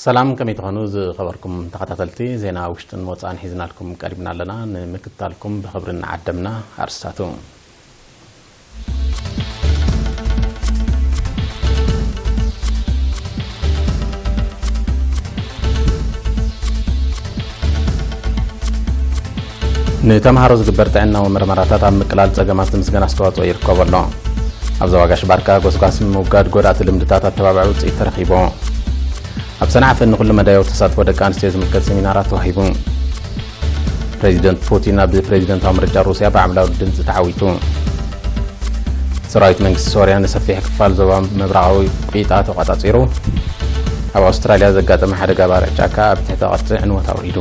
ሰላም፣ ከመይ ትኾኑ ዝኸበርኩም ተኸታተልቲ? ዜና ውሽጥን ወጻእን ሒዝናልኩም ቀሪብና ኣለና። ንምክትታልኩም ብኽብሪ እናዓደምና፣ ኣርስታቱ። ንተምሃሮ ዝግበር ጥዕናዊ ምርመራታት ኣብ ምቅላል ጸገማት ዝምስገን ኣስተዋጽኦ ይርከቦ ኣሎ። ኣብ ዞባ ጋሽ ባርካ ጎስጓስ ንምውጋድ ጎዳእቲ ልምድታት ኣተባብዐ ውጽኢት ተረኺቡ። ኣብ ሰንዓፈ ንኹሉ መዳያዊ ተሳትፎ ደቂ ኣንስትዮ ዝምልከት ሰሚናራት ተዋሂቡ። ፕሬዚደንት ፑቲን ኣብ ፕሬዚደንታዊ ምርጫ ሩስያ ብዓብላዊ ድምፂ ተዓዊቱ። ሰራዊት መንግስቲ ሶርያ ንሰፊሕ ክፋል ዞባ ምብራቓዊ ቂጣ ተቋጻጺሩ። ኣብ ኣውስትራልያ ዘጋጠመ ሓደጋ ባርዕ ጫካ ኣብ ትሕተ ቅርጺ ዕንወት ኣውሪዱ።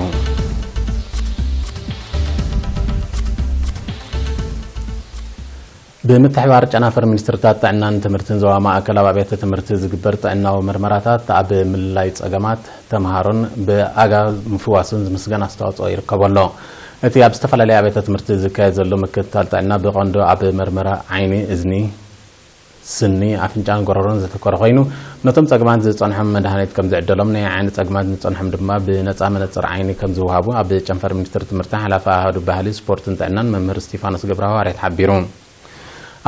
ብምትሕባር ጨናፍር ሚኒስትርታት ጥዕናን ትምህርትን ዞባ ማእከል ኣብ ኣብያተ ትምህርቲ ዝግበር ጥዕናዊ ምርመራታት ኣብ ምልላይ ጸገማት ተምሃሮን ብኣጋ ምፍዋስን ዝምስገን ኣስተዋጽኦ ይርከቦ ኣሎ። እቲ ኣብ ዝተፈላለያ ኣብያተ ትምህርቲ ዝካየድ ዘሎ ምክትታል ጥዕና ብቐንዱ ኣብ መርመራ ዓይኒ፣ እዝኒ፣ ስኒ፣ ኣፍንጫን ጎረሮን ዘተኮረ ኮይኑ፣ ነቶም ጸገማት ዝጸንሖም መድሃኒት ከም ዝዕደሎም፣ ናይ ዓይኒ ጸገማት ዝጸንሖም ድማ ብነጻ መነጽር ዓይኒ ከም ዝወሃቡ ኣብ ጨንፈር ሚኒስትሪ ትምህርቲ ሓላፊ ኣሃዱ ባህሊ፣ ስፖርትን ጥዕናን መምህር እስቲፋኖስ ገብረሃዋርያት ሓቢሩ።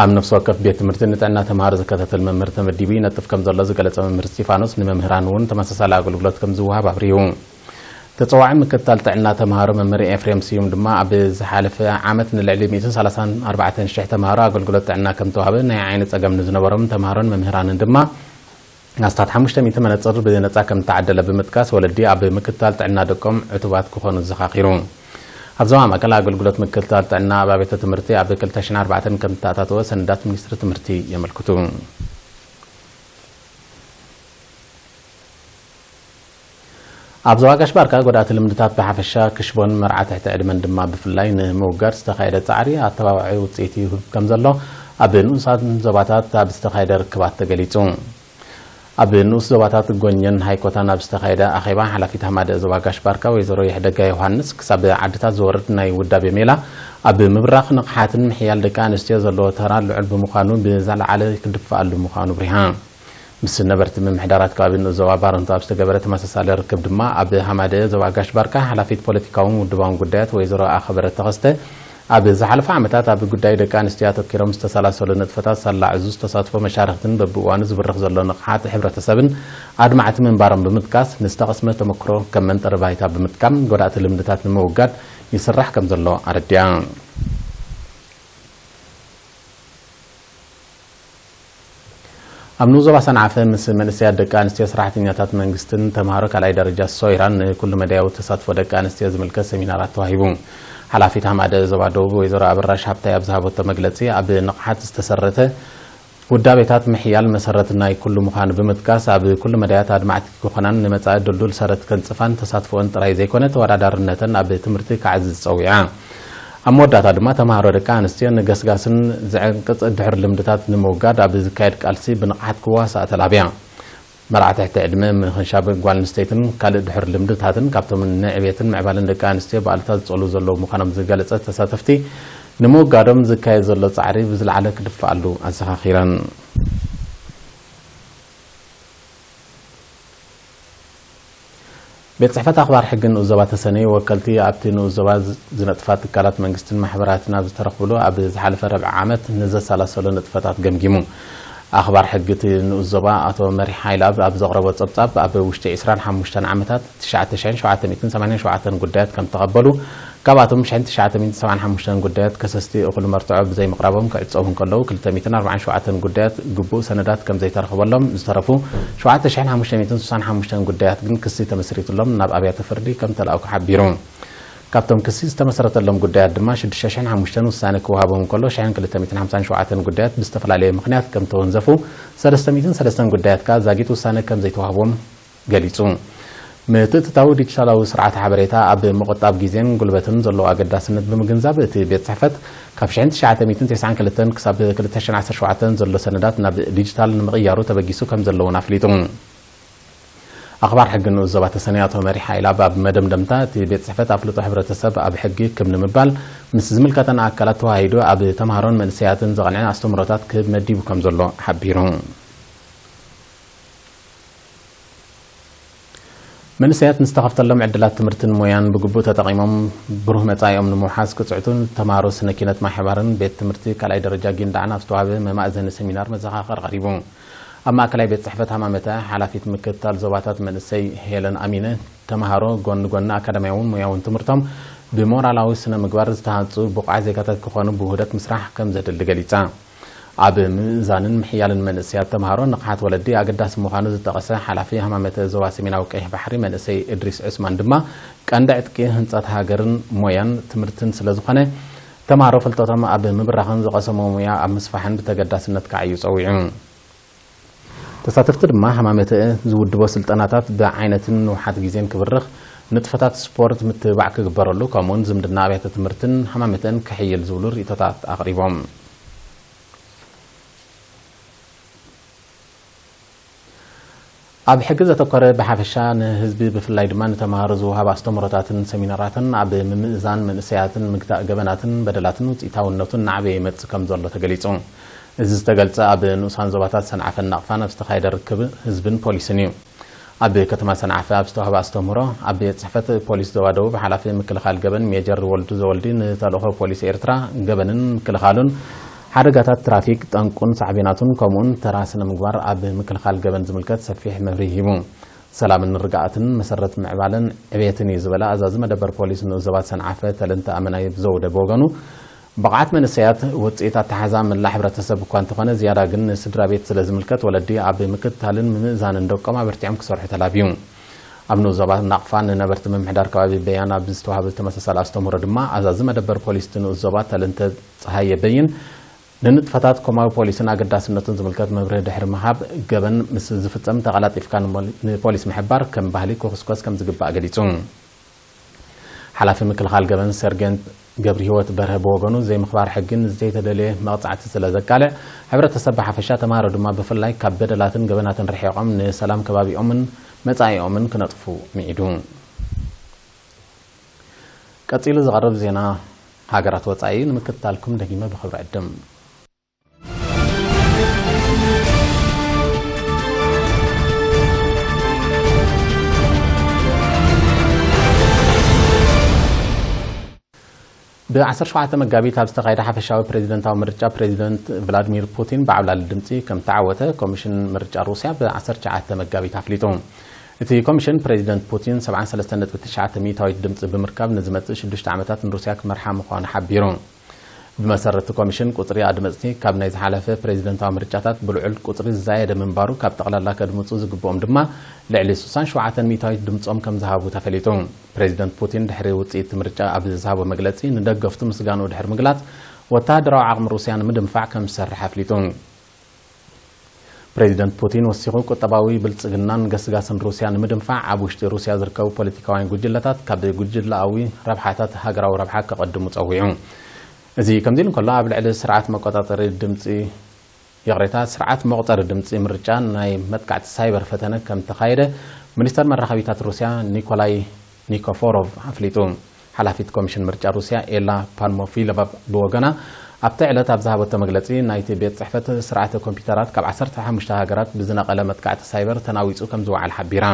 ኣብ ነፍሲ ወከፍ ቤት ትምህርቲ ንጥዕና ተምሃሮ ዝከታተል መምህር ተመዲቡ ይነጥፍ ከም ዘሎ ዝገለጸ መምህር እስቲፋኖስ፣ ንመምህራን እውን ተመሳሳሊ ኣገልግሎት ከም ዝወሃብ ኣብሪሁ። ተጸዋዒ ምክትታል ጥዕና ተምሃሮ መምህር ኤፍሬም ስዩም ድማ፣ ኣብ ዝሓለፈ ዓመት ንልዕሊ ሚእትን ሰላሳን ኣርባዕተን ሽሕ ተምሃሮ ኣገልግሎት ጥዕና ከም ተዋህበ፣ ናይ ዓይኒ ጸገም ንዝነበሮም ተምሃሮን መምህራንን ድማ ኣስታት ሓሙሽተ ሚእቲ መነጽር ብነጻ ከም እተዓደለ ብምጥቃስ፣ ወለዲ ኣብ ምክትታል ጥዕና ደቆም ዕቱባት ክኾኑ ዘኻኺሩ። ኣብ ዞባ ማእከል ኣገልግሎት ምክትታል ጥዕና ኣብ ኣብያተ ትምህርቲ ኣብ ክልተ ሽሕን ኣርባዕተን ከም እተኣታተወ ሰነዳት ሚኒስትሪ ትምህርቲ የመልክቱ። ኣብ ዞባ ጋሽ ባርካ ጎዳእቲ ልምድታት ብሓፈሻ ክሽቦን መርዓ ትሕቲ ዕድመን ድማ ብፍላይ ንምውጋድ ዝተኻየደ ጻዕሪ ኣተባባዒ ውጽኢት ይህብ ከም ዘሎ ኣብ ንኡሳን ዞባታት ኣብ ዝተኻየደ ርክባት ተገሊጹ። ኣብ ንኡስ ዞባታት ጎኘን ሃይኮታን ኣብ ዝተኻየደ ኣኼባ፣ ሓላፊት ሃማደ ዞባ ጋሽ ባርካ ወይዘሮ የሕደጋ ዮሃንስ፣ ክሳብ ዓድታት ዝወርድ ናይ ውዳቤ ሜላ ኣብ ምብራኽ ንቕሓትን ምሕያል ደቂ ኣንስትዮ ዘለዎ ተራ ልዑል ብምዃኑ ብዝለዓለ ክድፈኣሉ ምዃኑ ኣብሪሃ። ምስ ነበርቲ ምምሕዳራት ከባቢ ንኡስ ዞባ ባረንቱ ኣብ ዝተገበረ ተመሳሳሊ ርክብ ድማ፣ ኣብ ሃማደ ዞባ ጋሽ ባርካ ሓላፊት ፖለቲካውን ውድባውን ጉዳያት ወይዘሮ ኣኸበረት ተኸስተ፣ ኣብ ዝሓለፈ ዓመታት ኣብ ጉዳይ ደቂ ኣንስትዮ ኣተኪሮም ዝተሰላሰሉ ንጥፈታት ሳላ ዕዙዝ ተሳትፎ መሻርኽትን በብእዋኑ ዝብርኽ ዘሎ ንቕሓት ሕብረተሰብን ኣድማዕቲ ምንባሮም ብምጥቃስ፣ ንዝተቐስመ ተመክሮ ከም መንጠሪ ባይታ ብምጥቃም ጎዳእቲ ልምድታት ንምውጋድ ይስራሕ ከም ዘሎ ኣረዲኣ። ኣብ ንኡስ ዞባ ሰንዓፈ ምስ መንእሰያት ደቂ ኣንስትዮ ሰራሕተኛታት መንግስትን ተምሃሮ ካልኣይ ደረጃ ሶይራን ንኩሉ መዳያዊ ተሳትፎ ደቂ ኣንስትዮ ዝምልከት ሰሚናራት ተዋሂቡ። ሓላፊት ሃማደ ዞባ ደቡብ ወይዘሮ ኣበራሽ ሃብታይ ኣብ ዝሃበቶ መግለጺ፣ ኣብ ንቕሓት ዝተሰረተ ውዳቤታት ምሕያል መሰረት ናይ ኩሉ ምዃኑ ብምጥቃስ፣ ኣብ ኩሉ መዳያት ኣድማዕቲ ክኾናን ንመጻኢ ድልዱል ሰረት ከንጽፋን ተሳትፎኦን ጥራይ ዘይኮነ ተወዳዳርነተን ኣብ ትምህርቲ ክዓዝዝ ጸዊዓ። ኣብ መወዳእታ ድማ ተምሃሮ ደቂ ኣንስትዮ ንገስጋስን ዝዕንቅጽ ድሑር ልምድታት ንምውጋድ ኣብ ዝካየድ ቃልሲ ብንቕሓት ክዋሳእ ተላብያ። መርዓ ትሕቲ ዕድመ፣ ምኽንሻብ ጓል ኣንስተይትን ካልእ ድሑር ልምድታትን ካብቶም ንዕቤትን ምዕባለን ደቂ ኣንስትዮ ብኣሉታ ዝጸሉ ዘለዉ ምዃኖም ዝገለጸት ተሳተፍቲ፣ ንምውጋዶም ዝካየድ ዘሎ ጻዕሪ ብዝለዓለ ክድፋኣሉ ኣዘኻኺረን። ቤት ጽሕፈት ኣኽባር ሕጊ ንኡስ ዞባ ተሰነይ ወከልቲ ኣብቲ ንኡስ ዞባ ዝ-፣ ዝነጥፋ ትካላት መንግስትን ማሕበራትን ኣብ ዝተረኽብሉ ኣብ ዝሓለፈ ረብዓ ዓመት ንዘሰላሰሎ ንጥፈታት ገምጊሙ። ኣኽባር ሕጊ እቲ ንኡስ ዞባ ኣቶ መሪሕ ሓይለኣብ ኣብ ዘቕረቦ ጸብጻብ፣ ኣብ ውሽጢ ዕስራን ሓሙሽተን ዓመታት ትሽዓተ ሽሕን ሸውዓተ ሚእትን ሰማንያን ሸውዓተን ጉዳያት ከም ተቐበሉ፣ ካብኣቶም ሽሕን ትሽዓተ ሚእትን ሰብዓን ሓሙሽተን ጉዳያት ከሰስቲ እኹል መርትዖ ብዘይምቕራቦም ክዕጸዉ እንከለዉ፣ ክልተ ሚእትን ኣርባዓን ሸውዓተን ጉዳያት ግቡእ ሰነዳት ከም ዘይተረኽበሎም፣ ዝተረፉ ሸውዓተ ሽሕን ሓሙሽተ ሚእትን ስሳን ሓሙሽተን ጉዳያት ግን ክሲ ተመስሪቱሎም ናብ ኣብያተ ፍርዲ ከም ተላእኩ ሓቢሩ። ካብቶም ክሲ ዝተመስረተሎም ጉዳያት ድማ ሽዱሽተ ሽሕን ሓሙሽተን ውሳነ ክወሃቦም እንከሎ፣ ሽሕን ክልተ ሚእትን ሓምሳን ሸውዓተን ጉዳያት ብዝተፈላለየ ምኽንያት ከም ተወንዘፉ፣ ሰለስተ ሚእትን ሰለስተን ጉዳያት ከኣ ዛጊት ውሳነ ከም ዘይተዋህቦም ገሊጹ። ምትእትታው ዲጂታላዊ ስርዓት ሓበሬታ ኣብ ምቑጣብ ግዜን ጉልበትን ዘለዎ ኣገዳስነት ብምግንዛብ፣ እቲ ቤት ጽሕፈት ካብ ሽሕን ትሽዓተ ሚእትን ተስዓን ክልተን ክሳብ ክልተ ሽሕን ዓሰርተ ሸውዓተን ዘሎ ሰነዳት ናብ ዲጂታል ንምቕያሩ ተበጊሱ ከም ዘለውን ኣፍሊጡ። ኣኽባር ሕጊ ንኡስ ዞባ ተሰነይ ኣቶ መሪሕ ሓይለኣብ ኣብ መደምደምታ፣ እቲ ቤት ጽሕፈት ኣፍልጦ ሕብረተሰብ ኣብ ሕጊ ክብ ንምባል ምስ ዝምልከተን ኣካላት ተወሃሂዱ ኣብ ተምሃሮን መንእሰያትን ዘቕንዐ ኣስተምህሮታት ክህብ መዲቡ ከም ዘሎ ሓቢሩ። መንእሰያት ንዝተኸፍተሎም ዕድላት ትምህርትን ሞያን ብግቡእ ተጠቒሞም ብሩህ መጻኢኦም ንምውሓስ ክጽዕቱ ንተምሃሮ ስነ ኪነት ማሕባርን ቤት ትምህርቲ ካልኣይ ደረጃ ጊንዳዕን ኣብ ዝተዋህበ መማእዘኒ ሰሚናር መዘኻኸሪ ቀሪቡ። ኣብ ማእከላይ ቤት ጽሕፈት ሃማመተ ሓላፊት ምክትታል ዞባታት መንእሰይ ሄለን ኣሚነ፣ ተምሃሮ ጎኒ ጎኒ ኣካዳሚያውን ሞያውን ትምህርቶም ብሞራላዊ ስነ ምግባር ዝተሃንጹ ብቑዓት ዜጋታት ክኾኑ ብውህደት ምስራሕ ከም ዘድሊ ገሊጻ። ኣብ ምእዛንን ምሕያልን መንእሰያት ተምሃሮ ንቕሓት ወለዲ ኣገዳሲ ምዃኑ ዝጠቐሰ ሓላፊ ሃማመተ ዞባ ሰሜናዊ ቀይሕ ባሕሪ መንእሰይ እድሪስ ዑስማን ድማ ቀንዲ ዕጥቂ ህንጸት ሃገርን ሞያን ትምህርትን ስለ ዝኾነ፣ ተምሃሮ ፍልጠቶም ኣብ ምብራኽን ዝቐሰሞ ሞያ ኣብ ምስፋሕን ብተገዳስነት ክዓዩ ጸዊዑ። ተሳተፍቲ ድማ ሃማመተ ዝውድቦ ስልጠናታት ብዓይነትን ንውሓት ግዜን ክብርኽ፣ ንጥፈታት ስፖርት ምትብባዕ ክግበረሉ፣ ከምኡውን ዝምድና ኣብያተ ትምህርትን ሃማመተን ክሕይል ዝብሉ ርእይቶታት ኣቕሪቦም። ኣብ ሕጊ ዘተኮረ ብሓፈሻ ንህዝቢ ብፍላይ ድማ ንተምሃሮ ዝወሃብ ኣስተምህሮታትን ሰሚናራትን ኣብ ምምእዛን መንእሰያትን ምግታእ ገበናትን በደላትን ውፅኢታውነቱን እናዓበየ ይመጽእ ከም ዘሎ ተገሊጹ። እዚ ዝተገልጸ ኣብ ንኡሳን ዞባታት ሰንዓፈን ናቕፋን ኣብ ዝተኻየደ ርክብ ህዝብን ፖሊስን እዩ። ኣብ ከተማ ሰንዓፈ ኣብ ዝተዋህበ ኣስተምህሮ ኣብ ቤት ጽሕፈት ፖሊስ ዞባ ደቡብ ሓላፊ ምክልኻል ገበን ሜጀር ወልዱ ዘወልዲ ንተልእኾ ፖሊስ ኤርትራ ገበንን ምክልኻሉን ሓደጋታት ትራፊክ ጠንቁን ሳዕቤናቱን ከምኡውን ተራ ስነ ምግባር ኣብ ምክልኻል ገበን ዝምልከት ሰፊሕ መብርሂ ሂቡ። ሰላምን ርግኣትን መሰረት ምዕባለን ዕቤትን እዩ ዝበለ ኣዛዚ መደበር ፖሊስ ንኡስ ዞባት ሰንዓፈ ተለንተ ኣመናይ ዘውደ ብወገኑ፣ ብቕዓት መንእሰያት ውፅኢት ኣተሓዛ መላእ ሕብረተሰብ እኳ እንተኾነ ዝያዳ ግን ንስድራ ቤት ስለ ዝምልከት ወለዲ ኣብ ምክትታልን ምምእዛንን ደቆም ኣበርቲዖም ክሰርሑ ተላብዩ። ኣብ ንኡስ ዞባ ናቕፋ ንነበርቲ ምምሕዳር ከባቢ በያን ኣብ ዝተዋሃበ ተመሳሳሊ ኣስተምህሮ ድማ ኣዛዚ መደበር ፖሊስ እቲ ንኡስ ዞባ ተለንተ ፀሃየ በይን ንንጥፈታት ኮማዊ ፖሊስን ኣገዳስነቱን ዝምልከት መብርሂ ድሕሪ ምሃብ፣ ገበን ምስ ዝፍጸም ተቐላጢፍካ ንሞሊ-፣ ንፖሊስ ምሕባር ከም ባህሊ ክኹስኮስ ከም ዝግባእ ገሊጹ። ሓላፊ ምክልኻል ገበን ሰርጌንት ገብርሂወት በርሀ ብወገኑ፣ ዘይምኽባር ሕጊ ንዘይተደልየ መቕጻዕቲ ስለ ዘቃልዕ፣ ሕብረተሰብ ብሓፈሻ፣ ተምሃሮ ድማ ብፍላይ ካብ በደላትን ገበናትን ርሒቖም ንሰላም ከባቢኦምን መጻኢኦምን ክነጥፉ ምዒዱ። ቀጺሉ ዝቐርብ ዜና ሃገራት ወጻኢ ንምክትታልኩም ደጊመ ብኽብሪ ዕድም። ብ ዓሰርተ ሸውዓተ መጋቢት ኣብ ዝተኻየደ ሓፈሻዊ ፕሬዚደንታዊ ምርጫ፣ ፕሬዚደንት ቭላድሚር ፑቲን ብዓብላሊ ድምፂ ከም ተዓወተ ኮሚሽን ምርጫ ሩስያ ብ ዓሰርተ ትሽዓተ መጋቢት ኣፍሊጡ። እቲ ኮሚሽን፣ ፕሬዚደንት ፑቲን ሰብዓን ሰለስተን ነጥቢ ትሽዓተ ሚእታዊት ድምፂ ብምርካብ ንዝመፅእ ሽዱሽተ ዓመታት ንሩስያ ክመርሓ ምዃኑ ሓቢሩ። ብመሰረት እቲ ኮሚሽን፣ ቁጽሪ ኣድመጽቲ ካብ ናይ ዝሓለፈ ፕሬዚደንታዊ ምርጫታት ብልዑል ቁጽሪ ዝዛየደ ምንባሩ፣ ካብ ጠቕላላ ከድምጹ ዝግብኦም ድማ ልዕሊ ስሳን ሸውዓተን ሚእታዊት ድምጾም ከም ዝሃቡ ተፈሊጡ። ፕሬዚደንት ፑቲን ድሕሪ ውጽኢት ምርጫ ኣብ ዝሃቦ መግለጺ፣ ንደገፍቱ ምስጋንኡ ድሕሪ ምግላጽ፣ ወተሃደራዊ ዓቕሚ ሩስያ ንምድንፋዕ ከም ዝሰርሕ ኣፍሊጡ። ፕሬዚደንት ፑቲን ወሲኹ፣ ቁጠባዊ ብልጽግናን ገስጋስን ሩስያ ንምድንፋዕ፣ ኣብ ውሽጢ ሩስያ ዝርከቡ ፖለቲካውያን ጉጅለታት ካብ ጉጅለኣዊ ረብሓታት ሃገራዊ ረብሓ ከቐድሙ ጸዊዑ። እዚ ከምዚ ኢሉ እንከሎ፣ ኣብ ልዕሊ ስርዓት መቆጻጸሪ ድምጺ፣ ይቕሬታ፣ ስርዓት መቑጸሪ ድምጺ ምርጫ ናይ መጥቃዕቲ ሳይበር ፈተነ ከም ተኻየደ ሚኒስተር መራኸቢታት ሩስያ ኒኮላይ ኒኮፎሮቭ ኣፍሊጡ። ሓላፊት ኮሚሽን ምርጫ ሩስያ ኤላ ፓንሞፊሎቫ ብወገና፣ ኣብቲ ዕለት ኣብ ዝሃበቶ መግለጺ፣ ናይቲ ቤት ጽሕፈት ስርዓተ ኮምፒውተራት ካብ ዓሰርተ ሓሙሽተ ሃገራት ብዝነቐለ መጥቃዕቲ ሳይበር ተናዊጹ ከም ዝወዓል ሓቢራ።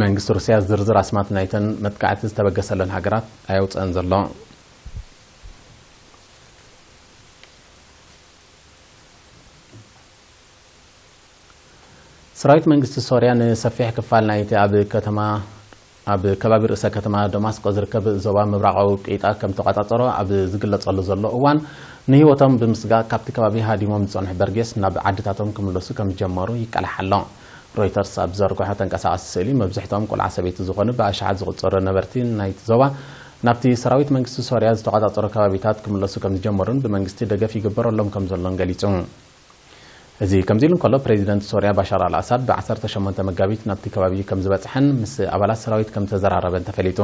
መንግስቲ ሩስያ ዝርዝር ኣስማት ናይተን መጥቃዕቲ ዝተበገሰለን ሃገራት ኣየውጽአን ዘሎ። ሰራዊት መንግስቲ ሶርያ ንሰፊሕ ክፋል ናይቲ ኣብ ከተማ፣ ኣብ ከባቢ ርእሰ ከተማ ደማስቆ ዝርከብ ዞባ ምብራቓዊ ቂጣ ከም ተቋጻጸሮ ኣብ ዝግለጸሉ ዘሎ እዋን፣ ንህይወቶም ብምስጋእ ካብቲ ከባቢ ሃዲሞም ዝጸንሑ በርጌስ ናብ ዓድታቶም ክምለሱ ከም ዝጀመሩ ይቃላሕ ኣሎ። ሮይተርስ ኣብ ዘርግሖ ተንቀሳቓሲ ስእሊ፣ መብዝሕትኦም ቆልዓ ሰበይቲ ዝኾኑ ብኣሽሓት ዝቑጸሩ ነበርቲ ናይቲ ዞባ ናብቲ ሰራዊት መንግስቲ ሶርያ ዝተቋጻጸሮ ከባቢታት ክምለሱ ከም ዝጀመሩን ብመንግስቲ ደገፍ ይግበረሎም ከም ዘሎን ገሊጹ። እዚ ከምዚ ኢሉ እንከሎ፣ ፕሬዚደንት ሶርያ ባሻር ኣልኣሳድ ብ ዓሰርተ ሸሞንተ መጋቢት ናብቲ ከባቢ ከም ዝበጽሐን ምስ ኣባላት ሰራዊት ከም ዝተዘራረበን ተፈሊጡ።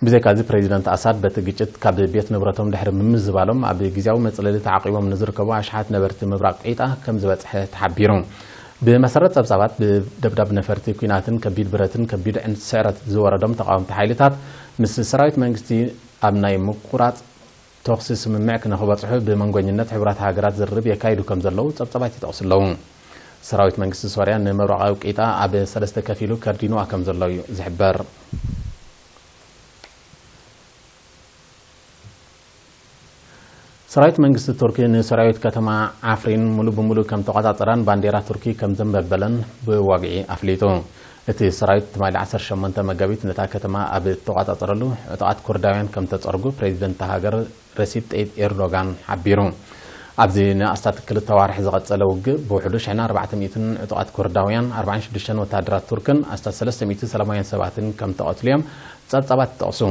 ብዘይካዚ፣ ፕሬዚደንት ኣሳድ በቲ ግጭት ካብ ቤት ንብረቶም ድሕሪ ምምዝባሎም፣ ኣብ ግዝያዊ መጽለሊ ተዓቂቦም ንዝርከቡ ኣሽሓት ነበርቲ ምብራቕ ቂጣ ከም ዝበጽሐ ተሓቢሩ። ብመሰረት ጸብጻባት፣ ብደብዳብ ነፈርቲ ኲናትን ከቢድ ብረትን ከቢድ ዕን-፣ ስዕረት ዝወረዶም ተቓወምቲ ሓይልታት፣ ምስ ሰራዊት መንግስቲ ኣብ ናይ ምቁራጽ ተኹሲ ስምምዕ ክነኽበጽሑ ብመንጎኝነት ሕቡራት ሃገራት ዝርርብ የካይዱ ከም ዘለዉ ጸብጻባት ይጠቕሱ ኣለዉ። ሰራዊት መንግስቲ ሶርያ ንምብራቓዊ ቂጣ ኣብ ሰለስተ ከፊሉ ከርዲንዋ ከም ዘሎ እዩ ዝሕበር። ሰራዊት መንግስቲ ቱርኪ ንሶርያዊት ከተማ ዓፍሪን ሙሉ ብሙሉ ከም ተቆጻጸራን ባንዴራ ቱርኪ ከም ዘንበበለን ብዋግዒ ኣፍሊጡ። እቲ ሰራዊት ትማሊ ዓሰርተ ሸሞንተ መጋቢት ነታ ከተማ ኣብ እተቆጻጸረሉ፣ ዕጡቓት ኩርዳውያን ከም ተጸርጉ ፕሬዚደንት እታ ሃገር ረሲፕ ጠይብ ኤርዶጋን ሓቢሩ። ኣብዚ ንኣስታት ክልተ ዋርሕ ዝቐጸለ ውግእ ብውሕዱ ሽሕን ኣርባዕተ ሚእትን ዕጡቓት ኩርዳውያን፣ ኣርባዓን ሽዱሽተን ወተሃደራት ቱርክን ኣስታት ሰለስተ ሚእቲ ሰላማውያን ሰባትን ከም ተቐትሉ እዮም ጸብጻባት ይጠቕሱ።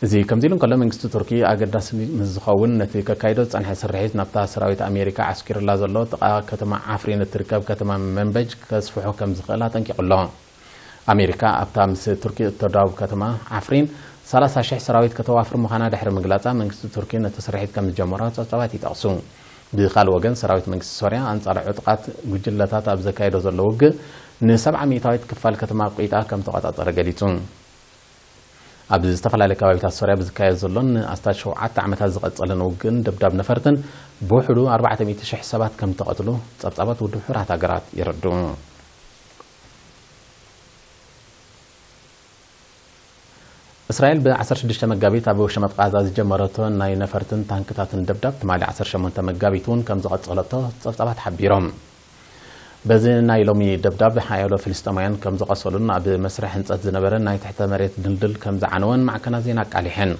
እዚ ከምዚ ኢሉ እንከሎ፣ መንግስቲ ቱርኪ ኣገዳሲ ምስ ዝኸውን ነቲ ከካይዶ ዝጸንሐ ስርሒት ናብታ ሰራዊት ኣሜሪካ ዓስኪሩላ ዘሎ ጥቓ ከተማ ዓፍሪን እትርከብ ከተማ መንበጅ ከስፍሖ ከም ዝኽእል ኣጠንቂቑ ኣሎ። ኣሜሪካ ኣብታ ምስ ቱርኪ እተዳውብ ከተማ ዓፍሪን ሰላሳ ሽሕ ሰራዊት ከተዋፍር ምዃና ድሕሪ ምግላጻ፣ መንግስቲ ቱርኪ ነቲ ስርሒት ከም ዝጀመሮ ጸብጻባት ይጠቕሱ። ብኻልእ ወገን፣ ሰራዊት መንግስቲ ሶርያ ኣንጻር ዕጡቓት ጉጅለታት ኣብ ዘካየዶ ዘሎ ውግእ፣ ንሰብዓ ሚእታዊት ክፋል ከተማ ቂጣ ከም ተቖጻጸረ ገሊጹ። ኣብ ዝተፈላለየ ከባቢታት ሶርያ ብዝካየድ ዘሎን ንኣስታት ሸውዓተ ዓመታት ዝቐጸለን ውግእን ደብዳብ ነፈርትን ብውሕዱ ኣርባዕተ ሚእቲ ሽሕ ሰባት ከም ተቐትሉ ጸብጻባት ውድብ ሕቡራት ሃገራት የረድኡ። እስራኤል ብ ዓሰርተ ሽዱሽተ መጋቢት ኣብ ወሸመጥ ቃዛ ዝጀመረቶ ናይ ነፈርትን ታንክታትን ደብዳብ ትማሊ ዓሰርተ ሸሞንተ መጋቢት እውን ከም ዝቐጸለቶ ጸብጻባት ሓቢሮም። በዚ ናይ ሎሚ ደብዳብ ሓያሎ ፍልስጤማውያን ከም ዝቐሰሉን ኣብ መስርሕ ህንጸት ዝነበረ ናይ ትሕተ መሬት ድልድል ከም ዝዓነወን ማዕከናት ዜና ኣቃሊሐን።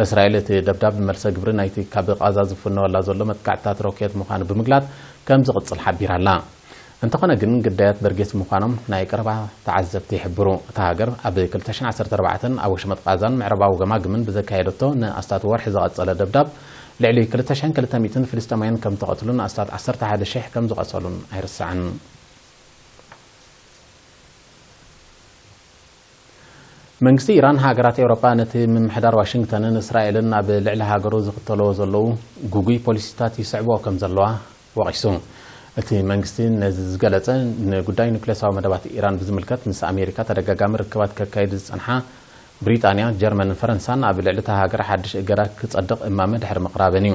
እስራኤል እቲ ደብዳብ መልሰ ግብሪ ናይቲ ካብ ቃዛ ዝፍነወላ ዘሎ መጥቃዕትታት ሮኬት ምዃኑ ብምግላጽ ከም ዝቕጽል ሓቢራ ኣላ። እንተኾነ ግን ግዳያት በርጌስ ምዃኖም ናይ ቀረባ ተዓዘብቲ ይሕብሩ። እታ ሃገር ኣብ ክልተ ሽሕን ዓሰርተ ኣርባዕተን ኣብ ወሽመጥ ቃዛን ምዕራባዊ ገማግምን ብዘካየደቶ ንኣስታት ወርሒ ዝቐጸለ ደብዳብ ልዕሊ ክልተ ሽሕን ክልተ ሚእትን ፍልስጤማውያን ከም ተቐትሉን ኣስታት ዓሰርተ ሓደ ሽሕ ከም ዝቐሰሉን ኣይርሳዕን። መንግስቲ ኢራን ሃገራት ኤውሮጳ ነቲ ምምሕዳር ዋሽንግተንን እስራኤልን ኣብ ልዕሊ ሃገሩ ዝኽተልዎ ዘለዉ ግጉይ ፖሊሲታት ይስዕብኦ ከም ዘለዋ ወቒሱ። እቲ መንግስቲ ነዚ ዝገለጸ፣ ንጉዳይ ኑክሌሳዊ መደባት ኢራን ብዝምልከት ምስ ኣሜሪካ ተደጋጋሚ ርክባት ከካይድ ዝጸንሓ ብሪጣንያ፣ ጀርመንን ፈረንሳን ኣብ ልዕሊ እታ ሃገር ሓድሽ እገዳ ክጸድቕ እማመ ድሕሪ ምቕራበን እዩ።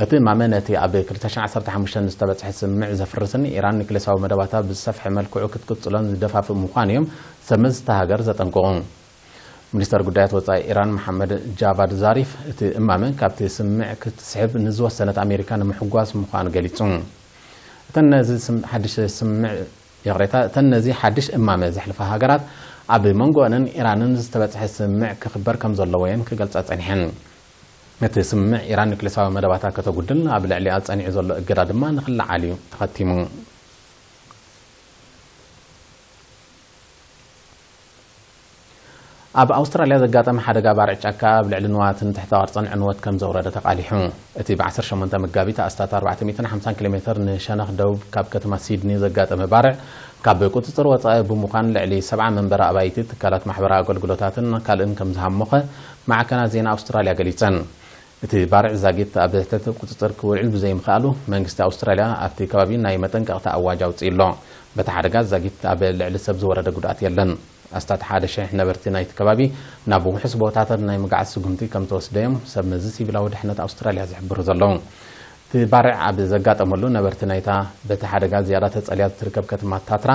እቲ እማመ ነቲ ኣብ ክልተ ሽሕን ዓሰርተ ሓሙሽተን ዝተበጽሐ ስምምዕ ዘፍርስን ኢራን ኑክሌሳዊ መደባታ ብዝሰፍሐ መልክዑ ክትቅጽሎን ዝደፋፍእ ምዃኑ እዮም ሰብ መዚ እታ ሃገር ዘጠንቅቑ። ሚኒስተር ጉዳያት ወጻኢ ኢራን መሓመድ ጃቫድ ዛሪፍ፣ እቲ እማመ ካብቲ ስምምዕ ክትስሕብ ንዝወሰነት ኣሜሪካ ንምሕጓስ ምዃኑ ገሊጹ። እተን ነዚ ስም-፣ ሓድሽ ስምምዕ፣ ይቕሬታ፣ እተን ነዚ ሓድሽ እማመ ዘሕልፋ ሃገራት ኣብ መንጎአንን ኢራንን ዝተበጽሐ ስምምዕ ክኽበር ከም ዘለዎ እየን ክገልጻ ጸኒሐን። እቲ ስምምዕ ኢራን ኑክሌሳዊ መደባታ ከተጉድል ኣብ ልዕሊኣ ጸኒዑ ዘሎ እገዳ ድማ ንኽለዓል እዩ ተኸቲሙ። ኣብ ኣውስትራልያ ዘጋጠመ ሓደጋ ባርዕ ጫካ ኣብ ልዕሊ ንዋትን ትሕተ ቅርጽን ዕንወት ከም ዘውረደ ተቓሊሑ። እቲ ብ ዓሰርተ ሸሞንተ መጋቢት ኣስታት ኣርባዕተ ሚእትን ሓምሳን ኪሎ ሜተር ንሸነኽ ደቡብ ካብ ከተማ ሲድኒ ዘጋጠመ ባርዕ፣ ካብ ቁጽጽር ወጻኢ ብምዃን ልዕሊ ሰብዓ መንበሪ ኣባይቲ፣ ትካላት ማሕበራዊ ኣገልግሎታትን ካልእን ከም ዝሃሞኸ ማዕከናት ዜና ኣውስትራልያ ገሊጸን። እቲ ባርዕ ዛጊት ኣብ ትሕቲ ቁጽጽር ክውዕል ብዘይምኽኣሉ፣ መንግስቲ ኣውስትራልያ ኣብቲ ከባቢ ናይ መጠንቀቕታ ኣዋጅ ኣውጺኡ ኣሎ። በቲ ሓደጋ ዛጊት ኣብ ልዕሊ ሰብ ዝወረደ ጉድኣት የለን። ኣስታት ሓደ ሽሕ ነበርቲ ናይቲ ከባቢ ናብ ውሑስ ቦታታት ናይ ምግዓዝ ስጉምቲ ከም ተወስደ እዮም ሰብ መዚ ሲቪላዊ ድሕነት ኣውስትራልያ ዝሕብሩ ዘለዉ። እቲ ባርዕ ኣብ ዘጋጠመሉ፣ ነበርቲ ናይታ በቲ ሓደጋ ዝያዳ ተጸልያ እትርከብ ከተማ ታትራ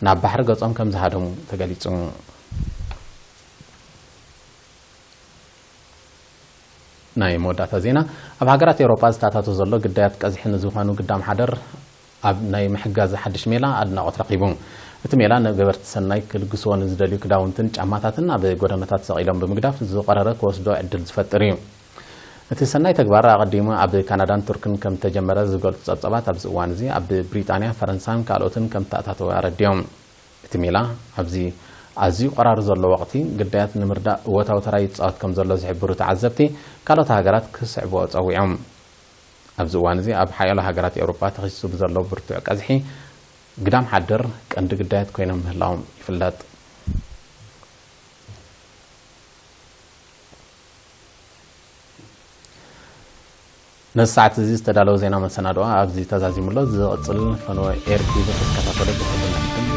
ናብ ባሕሪ ገጾም ከም ዝሃደሙ ተገሊጹ። ናይ መወዳእታ ዜና። ኣብ ሃገራት ኤውሮጳ ዝተኣታቶ ዘሎ ግዳያት ቀዝሒ ንዝኾኑ ግዳም ሓደር ኣብ ናይ ምሕጋዝ ሓድሽ ሜላ ኣድናቖት ረኺቡ። እቲ ሜላ ንገበርቲ ሰናይ ክልግስዎ ንዝደልዩ ክዳውንትን ጫማታትን ኣብ ጎደናታት ሰቒሎም ብምግዳፍ ዝቐረረ ክወስዶ ዕድል ዝፈጥር እዩ። እቲ ሰናይ ተግባር ኣቐዲሙ ኣብ ካናዳን ቱርክን ከም ተጀመረ ዝገልጹ ጸብጻባት፣ ኣብዚ እዋን እዚ ኣብ ብሪጣንያ፣ ፈረንሳን ካልኦትን ከም ተኣታተወ ኣረዲኦም። እቲ ሜላ ኣብዚ ኣዝዩ ቀራሪ ዘሎ ወቕቲ፣ ግዳያት ንምርዳእ እወታዊ ተራ ይጻወት ከም ዘሎ ዝሕብሩ ተዓዘብቲ፣ ካልኦት ሃገራት ክስዕብኦ ጸዊዖም። ኣብዚ እዋን እዚ ኣብ ሓያሎ ሃገራት ኤውሮጳ ተኸሲሱ ብዘሎ ብርቱዕ ቀዝሒ፣ ግዳም ሓደር ቀንዲ ግዳያት ኮይኖም ምህላዎም ይፍለጥ። ነዚ ሰዓት እዚ ዝተዳለወ ዜና መሰናድኦ ኣብዚ ተዛዚሙ ኣሎ። ዝቕጽል ፈነወ ኤር ቲቪ ክትከታተሉ ብሕልና ዕድም።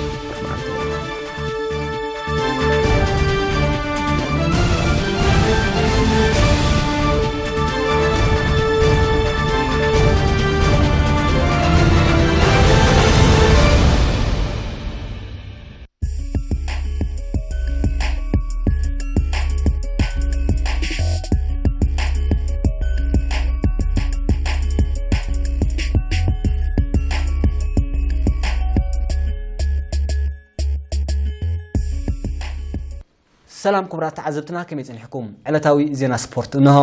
ሰላም ክቡራት ተዓዘብትና፣ ከመይ ጸኒሕኩም? ዕለታዊ ዜና ስፖርት እንሆ።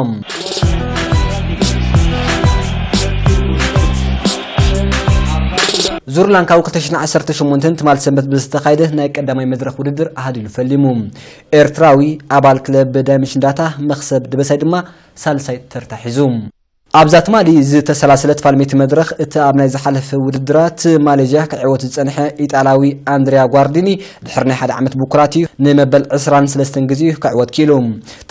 ዙር ላንካዊ ክልተ ሽሕን ዓሰርተ ሸሞንተን ትማል ሰንበት ብዝተኻየደ ናይ ቀዳማይ መድረኽ ውድድር ኣሃዲሉ ፈሊሙ። ኤርትራዊ ኣባል ክለብ ዳይመንሽን ዳታ መኽሰብ ደበሳይ ድማ ሳልሳይ ተርታ ሒዙ። ኣብዛ ትማሊ ዝተሰላሰለት ፋልሜቲ መድረኽ፣ እቲ ኣብ ናይ ዝሓለፈ ውድድራት ማሌዥያ ክዕወት ዝጸንሐ ኢጣልያዊ ኣንድሪያ ጓርዲኒ፣ ድሕሪ ናይ ሓደ ዓመት ብኩራት እዩ ንመበል ዕስራን ሰለስተን ግዜኡ ክዕወት ክኢሉ።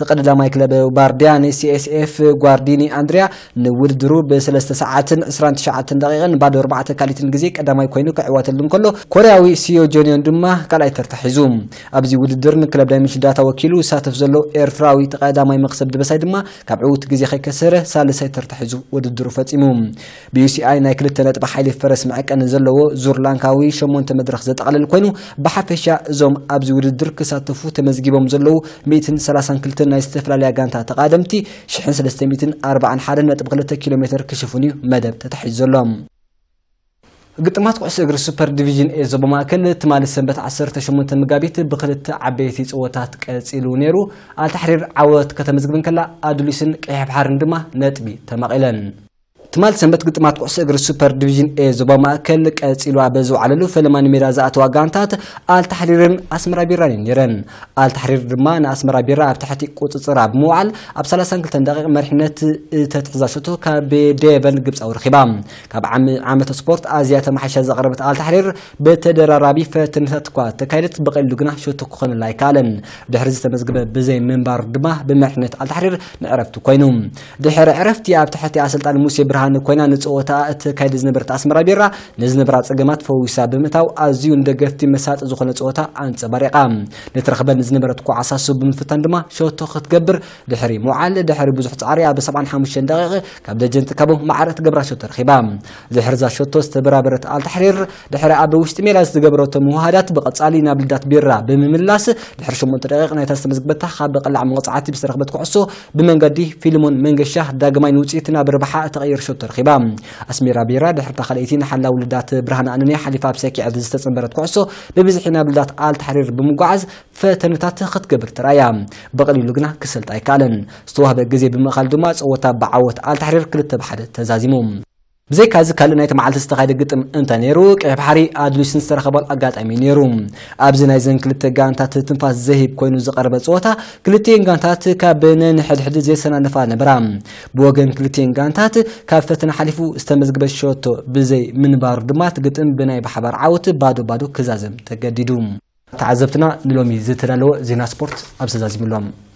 ተቐዳዳማይ ክለብ ባርዲያ ንሲኤስኤፍ ጓርዲኒ ኣንድሪያ ንውድድሩ ብሰለስተ ሰዓትን ዕስራን ትሽዓተን ደቂቕን ባዶ ኣርባዕተ ካሊትን ግዜ ቀዳማይ ኮይኑ ክዕወተሉ እንከሎ፣ ኮርያዊ ሲዮ ጆንዮን ድማ ካልኣይ ተርታ ሒዙ። ኣብዚ ውድድር ንክለብ ዳይመንሽን ዳታ ወኪሉ ዝሳተፍ ዘሎ ኤርትራዊ ተቐዳማይ መኽሰብ ደበሳይ ድማ ካብ ዕዉት ግዜ ከይከሰረ ሳልሳይ ተርታ ሒዙ ውድድሩ ፈጺሙ። ብዩሲኣይ ናይ ክልተ ነጥቢ ሓይሊ ፈረስ መዐቀኒ ዘለዎ ዙር ላንካዊ ሸሞንተ መድረኽ ዘጠቓልል ኮይኑ፣ ብሓፈሻ እዞም ኣብዚ ውድድር ክሳተፉ ተመዝጊቦም ዘለዉ ሚእትን ሰላሳን ክልተን ናይ ዝተፈላለያ ጋንታ ተቓደምቲ ሽሕን ሰለስተ ሚእትን ኣርባዓን ሓደን ነጥቢ ክልተ ኪሎ ሜትር ክሽፍኑ እዩ መደብ ተታሒዙ ዘሎ። ግጥማት ኩዕሶ እግሪ ሱፐር ዲቪዥን ኤ ዞባ ማእከል ትማሊ ሰንበት ዓሰርተ ሸሞንተ መጋቢት ብክልተ ዓበይቲ ጸወታት ቀጺሉ ነይሩ። ኣልታሕሪር ዓወት ከተመዝግብ እንከላ፣ ኣዱሊስን ቀይሕ ባሕርን ድማ ነጥቢ ተማቒለን። ትማሊ ሰንበት ግጥማት ኩዕሶ እግሪ ሱፐር ዲቪዥን ኤ ዞባ ማእከል ቀጺሉ ኣብ ዝወዓለሉ ፈለማ ንሜዳ ዝኣተዋ ጋንታት ኣልታሕሪርን ኣስመራ ቢራን እየን ነይረን። ኣልታሕሪር ድማ ንኣስመራ ቢራ ኣብ ትሕቲ ቁጽጽራ ብምውዓል ኣብ ሰላሳን ክልተን ደቂቕ መሪሕነት እተትሕዛ ሸቶ ካብ ዴቨን ግብጻዊ ረኺባ። ካብ ዓሚ ዓመተ ስፖርት ኣዝያ ተመሓይሻ ዘቕረበት ኣልታሕሪር ብተደራራቢ ፈተነታት እኳ ተካይደት፣ ብቐሊሉ ግና ሸቶ ክኾነላ ኣይከኣለን። ድሕሪ ዝተመዝገበ ብዘይ ምንባር ድማ ብመሪሕነት ኣልታሕሪር ንዕረፍቲ ኮይኑ። ድሕሪ ዕረፍቲ ኣብ ትሕቲ ኣሰልጣኒ ሙሴ ብርሃነ ኮይና ንጸወታ እተካይድ ዝነበረት ኣስመራ ቢራ ንዝነበራ ጸገማት ፈዊሳ ብምእታው ኣዝዩ ንደገፍቲ መሳጢ ዝኾነ ጸወታ ኣንጸባሪቓ። ንትረኽበን ዝነበረት ኳዕሳ ስብ ብምፍታን ድማ ሸቶ ክትገብር ድሕሪ ምውዓል፣ ድሕሪ ብዙሕ ጻዕሪ ኣብ ሰብዓን ሓሙሽተን ደቂቕ ካብ ደጀን ትካቦ ማዕረ ትገብራ ሸቶ ረኺባ። ድሕሪ እዛ ሸቶ ዝተበራበረት ኣልታሕሪር ድሕሪ ኣብ ውሽጢ ሜዳ ዝተገብረቶ ምውሃዳት ብቐጻሊ ናብ ልዳት ቢራ ብምምላስ ድሕሪ ሸሞንተ ደቂቕ ናይታ ዝተመዝግበታ ካብ ብቐላዕ መቕጻዕቲ ብዝተረኽበት ኩዕሶ ብመንገዲ ፊልሞን መንገሻ ዳግማይ ንውጽኢት ናብ ረብሓ እተቐይር ሸቶ ረኺባ። ኣስሜራ ቢራ ድሕርታ ካልኣይቲ ንሓላው ልዳት ብርሃን ኣነንያ ሓሊፋ ኣብ ሰኪዐት ዝተጸንበረት ኩዕሶ ብብዝሒ ናብ ልዳት ኣልታሕሪር ብምጓዓዝ ፈተነታት ክትገብር ተራእያ። ብቐሊሉ ግና ክሰልጥ ኣይከኣለን። ዝተዋህበ ግዜ ብምእኻል ድማ ጸወታ ብዓወት ኣልታሕሪር ክልተ ብሓደ ተዛዚሙ። ብዘይካዚ ካልእ ናይቲ መዓልቲ ዝተኻየደ ግጥም እንተ ነይሩ፣ ቀይሕ ባሕሪ ኣድሊስን ዝተረኸባሉ ኣጋጣሚ ነይሩ። ኣብዚ ናይዘን ክልተ ጋንታት ትንፋስ ዘሂብ ኮይኑ ዝቐረበ ጸወታ፣ ክልቲኤን ጋንታት ካብ ነንሕድሕድ ዘይሰናነፋ ነበራ። ብወገን ክልቲኤን ጋንታት ካብ ፈተነ ሓሊፉ ዝተመዝግበ ሸቶ ብዘይ ምንባሩ ድማ፣ እቲ ግጥም ብናይ ብሓባር ዓወት ባዶ ባዶ ክዛዘም ተገዲዱ። ተዓዘብትና፣ ንሎሚ ዝተዳለወ ዜና ስፖርት ኣብዚ ተዛዚሙ ኣሎ።